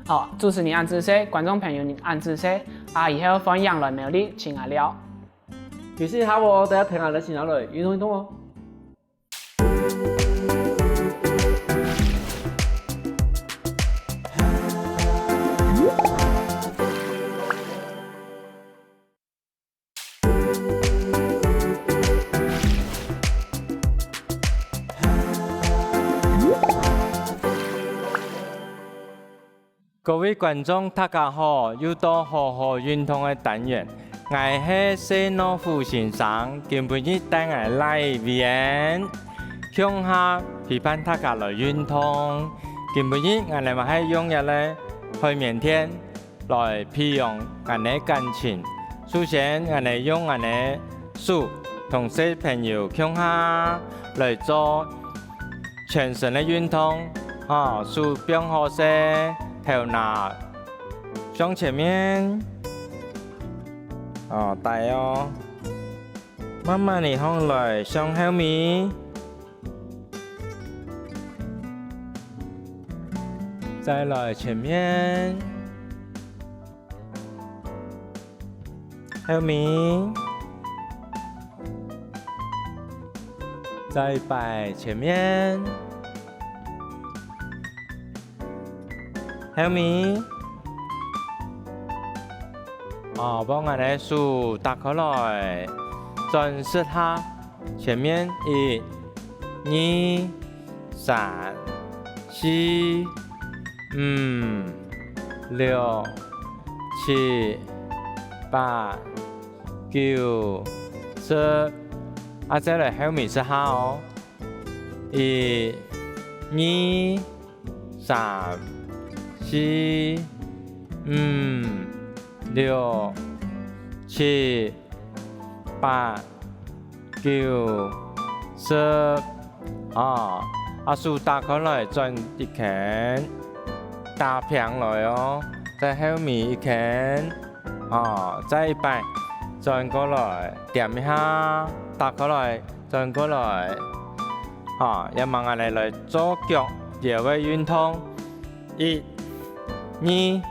好，主持人恁仔細，觀眾朋友恁仔細，啊，以後歡迎來苗栗尋𠊎尞。休息一下哦，大家停下來，停下來，運動運動哦。 各位觀眾，大家好！又到好好運動个單元，𠊎係謝諾虎先生，今晡日帶𠊎倈仔Vian，共下陪伴大家來運動。今晡日𠊎兜嘛係用這個海綿墊來培養𠊎兜感情。首先，𠊎兜用𠊎兜手同小朋友共下來做 全身个運動，吼，手放好勢，頭那向前面，哦，低哦，慢慢地向來向後面，再來前面。 後面，再擺前面，後面，哦，幫𠊎兜手打開來，轉十下，前面一、二、三、四、五、六、七、八、九、十，啊，再來後面十下哦。一、二、三、四、五、六、七、八、 九、十，啊，啊，手打開來轉一圈，打平來哦，再後面一圈，啊，再一擺，轉過來，點一下，打開來，轉過來，啊，也慢慢來來做腳腰个運動。 一、二、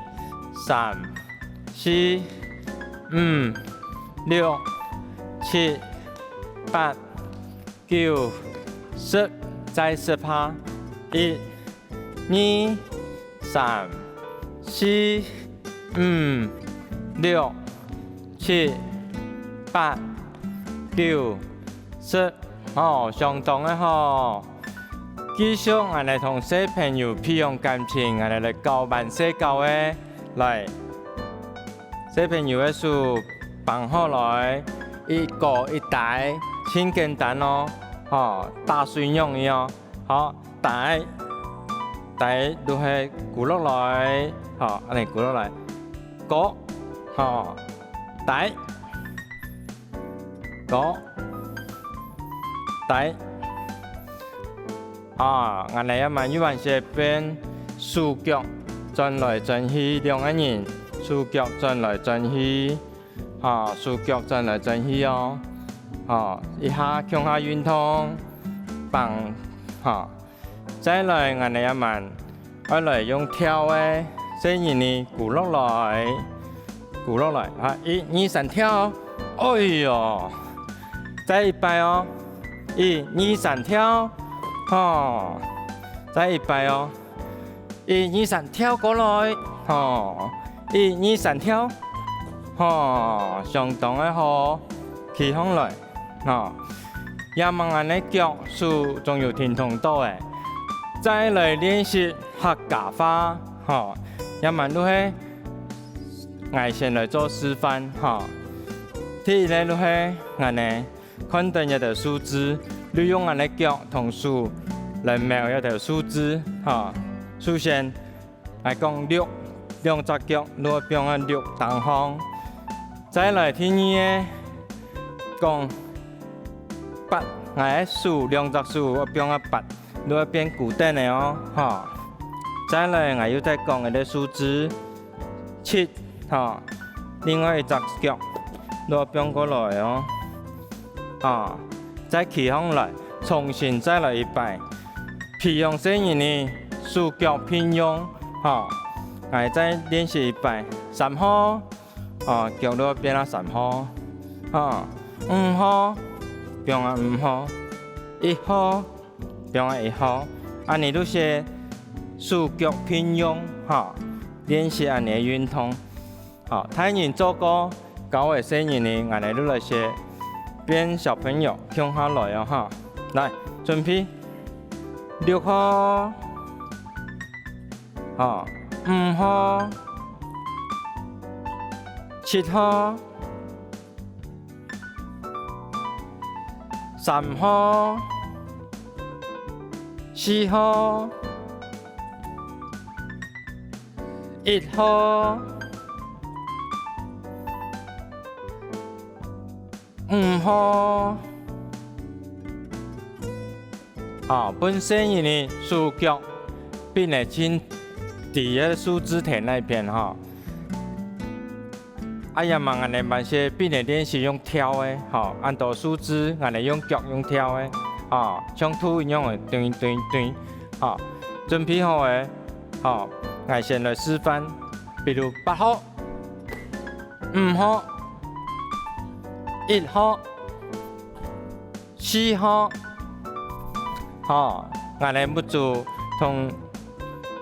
三、四、五、六、七、八、九、十，再十下。一、二、三、四、五、六、七、八、九、十。哦，相當个好。 繼續，𠊎兜同小朋友培養感情，𠊎兜來教慢細腳仔。來，小朋友个手挷好來，一高一低，盡簡單哦。吼，打水樣仔哦。好，低，低就係跍落來，吼，恁仔跍落來，高，吼，低， 高、低。啊，𠊎兜也慢慢仔變手腳轉來轉去，兩個人手腳轉來轉去，啊，手腳轉來轉去哦。啊，一下共下運動，放，啊， 再來，𠊎兜也慢慢愛來用跳个，細人仔跍落來，跍落來，啊，一、二、三，跳！哎喲，再一擺哦，一、二、三，跳，吼，再一擺哦，一、二、三，跳過來，吼，一、二、三，跳，吼，相當个好，企䟘來，吼，也吂恁呢腳手總有停動到欸，再來練習客家話，吼，也吂就係 𠊎先來做示範，吼。第一个就係恁呢，看等這兜數字，利用𠊎个腳同手來摸這兜數字，吼。首先，𠊎講六，兩隻腳就放在六頂項。再來第二个，講八，𠊎个手，兩隻手就放在八，就變固定个哦，吼。再來，𠊎又再講一个數字， 七，吼，另外一隻腳就放過來哦，吼，再企䟘來，重新再來一擺，培養細人仔手腳並用，吼，𠊎再練習一擺，三號，哦，腳就變啊三號，吼，五號，放啊五號，一號， 放啊一號，恁呢就係手腳並用，吼，練習恁呢个運動。吼，大人做過，教个細人仔，恁呢就來學，變小朋友共下來哦，吼。來，準備，六號，吼，五號，七號， 三號、四號、一號、五號。吼，分細人仔手腳，並來盡在這个數字台該片吼。 啊，也吂恁呢，還係並來練習用跳个，吼，恁多數字，恁呢用腳用跳个，吼，像兔一樣个，對對對，吼，準備好个，吼，𠊎先來示範，比如八號、五號、一號、 四號，吼，𠊎个目珠同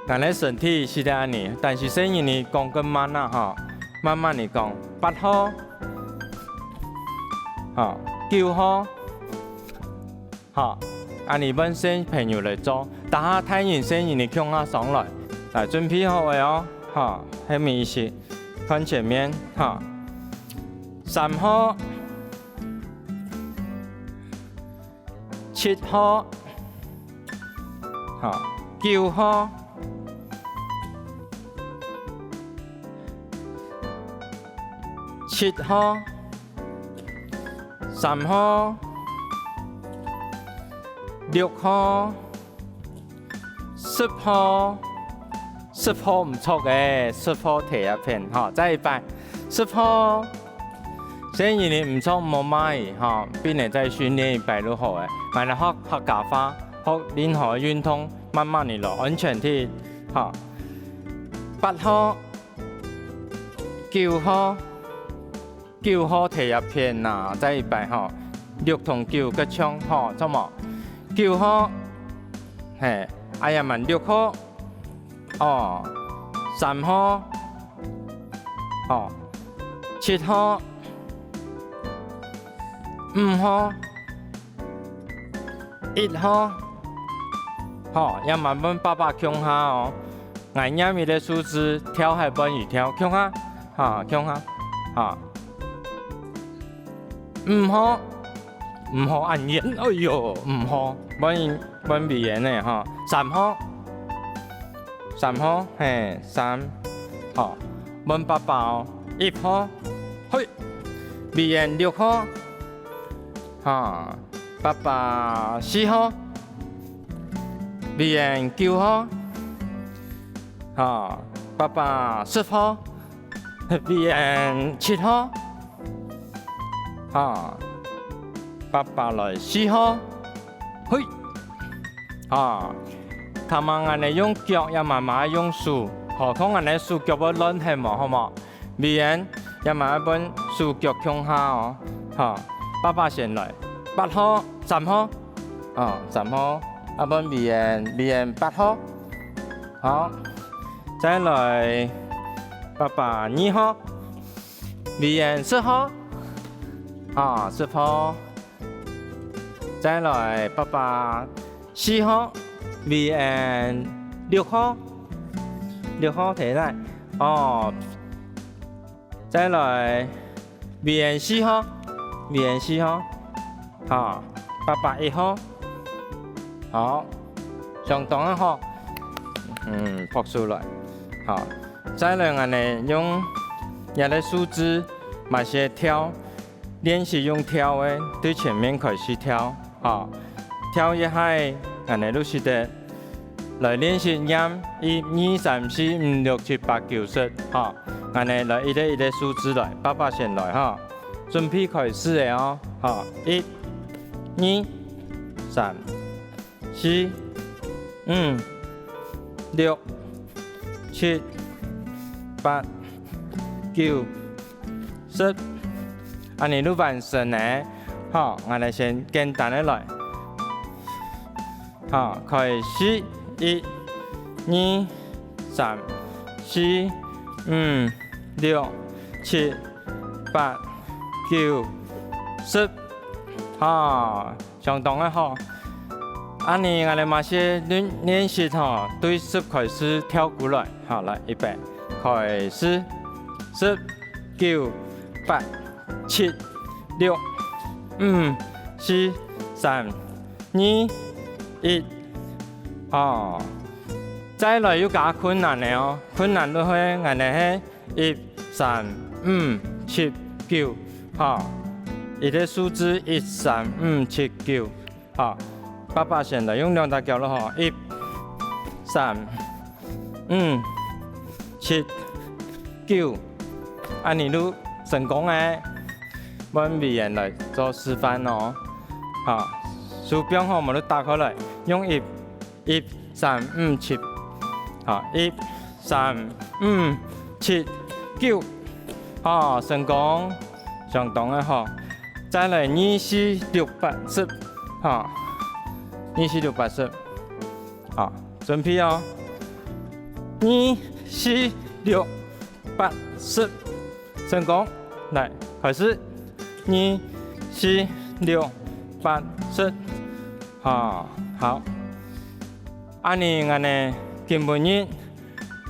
𠊎个身體係得恁呢，但是細人仔講較慢啊，吼，慢慢仔講，八號，吼，九號，吼，恁呢分細朋友來做，等下大人細人仔共下上來，來準備好个哦，吼，後面一息，看前面，吼，三號。 七號，吼，九號，七號，三號，六號， 十號，十號毋著欸，十號第一片，吼，再一擺，十號。細人仔毋著毋好罵佢，吼，分佢再訓練一擺就好欸。𠊎等學客家話，學任何運動，慢慢仔來，安全第一，吼。八號，九號， 九號第一片啊，再一擺吼，六同九个像吼，著無？九號，嘿，哎呀，慢，六號，哦，三號，哦，七號，五號，一號，吼，也慢慢爸爸共下哦。 𠊎念一个數字，跳還分佢跳，共下，哈，共下，哈。五號，毋好恁遠，哎喲，五號，分佢，分別人呢，哈。三號，三號，嘿，三，好，分爸爸哦。一號，嘿，別人六號，哈，爸爸四號。 B N九號，哈，爸爸十號，B N七號，哈，爸爸來四號，嘿，哈，他們恁樣用腳也慢慢用手，好，看恁樣手腳會亂忒無，好無？ B N，也慢慢分手腳共下哦。哈，爸爸先來，八號，三號，哦，三號，啊，分Vian，Vian八號。好，再來，爸爸二號，Vian十號，啊，十號。再來，爸爸四號，Vian六號，六號提來，哦。 再來，Vian四號，Vian四號，好，爸爸一號，好，相當个好，嗯，拍手來，好，再來，𠊎等用這个數字，麼个跳，練習用跳个，對前面開始跳。 好，跳一下，𠊎等就識得來練習唸一、二、三、四、五、六、七、八、九、十。好，𠊎等來一個一個數字來，爸爸先來哈。準備開始了哦。好，一、二、三、四、五、六、七、八、九、十。恁呢就完成了。好，𠊎等先簡單个來。 好，開始，一、二、三、四、五、六、七、八、九、十。好，相當个好。恁呢，𠊎等麼个練，練習吼，對十開始跳過來。好，來，預備，開始，十、九、八、七、六、五、四、三、 二、一。哦，再來又加困難个哦，困難就係𠊎等係一、三、五、七、九，吼，一個數字一、三、五、七、九，吼，爸爸先來用兩隻腳咯吼，一、三、五、七、九，恁呢就成功了。換Vian來做示範哦。 好，手放好，無就打開來，用一、一、三、五、七，好，一、三、五、七、九，好，成功，相當个好。再來二、四、六、八、十，好，二、四、六、八、十，好，準備哦，二、四、六、 八、十，成功。來，開始，二、四、六、八、十，哈，好。恁呢，𠊎等今晡日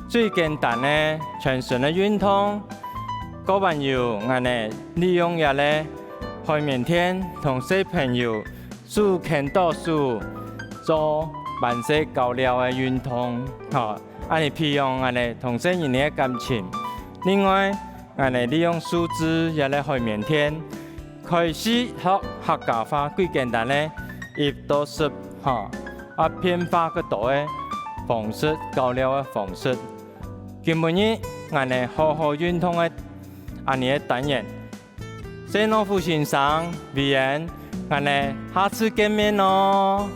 最簡單个全身个運動，過還有𠊎等利用這個海綿墊同小朋友手牽著手做還細交流个運動，吼。 恁呢培養𠊎等同細人仔个感情。另外，𠊎等利用數字這個海綿墊，開始學客家話，最簡單个一到十，吼，啊，變化較多个方式，交流个方式。今晡日，𠊎等好好運動个恁呢个單元， 謝老虎先生，Vian，𠊎等下次見面哦。